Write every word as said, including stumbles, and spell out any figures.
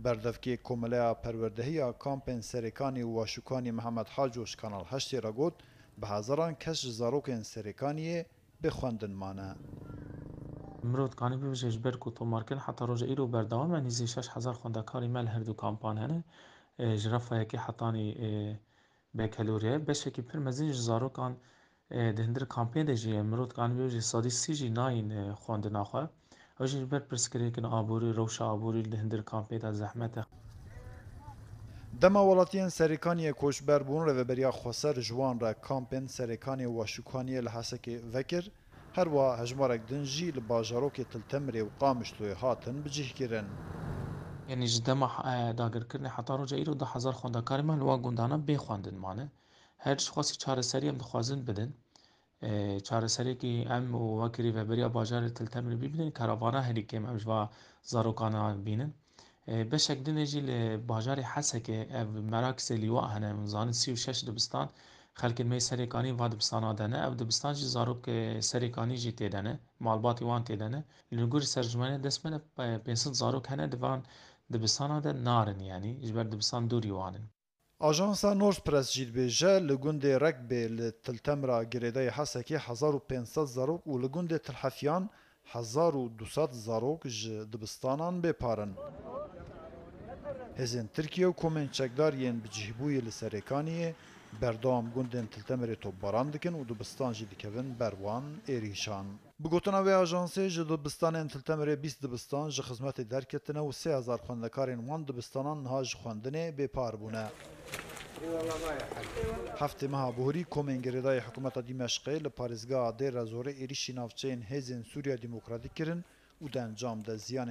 Berdevkê Komeleya Perwerdehî ya Kampên Serêkanî û Waşûkanî Mihemed Haco ji Kanal Heştê re got, bi hezaran kes ji zarokên Serêkaniyê bê xwendin mane. Mirov dikanî bibêje ji ber ku tomarkirin heta roja îro berdewam e, nîzî şeş hezar xwendekarî me li her du kampan hene. E, ji refa yekê hetanî, e, bekelorî ye. Beşekî pir mezin ji zarokan, e, di hundir kampê de jî ye. Mirov dikanî bibêje sedî sî jî nayîn, e, xwendina xwe. Ew jî ji ber pirsgirêkên aborî, rewşa aborî li hundir kampê de zehmet e. Dema welatiyên Serêkaniyê koçber bûn, Rêveberiya Xweser ji wan re kampên Serêkaniyê û Waşûkaniyê li Hesekê vekir. Her wiha hejmarek din jî li bajarokê Til Temirê û Qamişloyê hatin bicihkirin. Yanî ji dema, e, dagirkirinê heta roja îro du hezar xwendekarê me li wan gundana bê xwendin mane. Her çiqasî çareserî em dixwazin bidin. E, çareseriyekî em û wekî Rêveberiya Bajarê Til Temirê bibînin, karavana herî kêm em ji va zarokana bînin. E, beşek din ê jî li bajarê Hesekê ev merakizê lîwa hene, em zanin sî û şeş dibistan, xelkên me yê Serêkanî va dibistana de ne. Ev dibistan jî zarok, e, Serêkanî jî tê de ne, malbatî wan tê de ne. Li gorî sercûmanê dest me de, e, pênc sed zarok hene di van dibistana de narin, yanî ji ber dibistan dûrî wan in. Ajansa Nord Press jî dibêje, li gundê Rekbê li Til Temra girêdayî Hesekê hezar û pênc sed zarok û li gundê Til Hefiyan hezar û du sed zarok ji dibistanan bêpar in. Hêzên Tirkiye û komên çekdar yên bicihbûyî li Serêkaniyê berdewam gundên Til Temirê topbaran dikin û dibistan jî dikevin ber wan êrîşan. Bi gotina wê ajansê, ji dibistanên Til Temirê bîst dibistan ji xizmetê derketine û sê hezar xwendekarên wan dibistanan niha ji xwendinê bêpar bûne. Heftê meha Buhurî komên girêdayî hikûmeta Dîmeşqê li parêzgeha Dêra Zorê êrîşî navçeyên Hêzên Sûriya Demokratîk kirin û di encam de ziyanên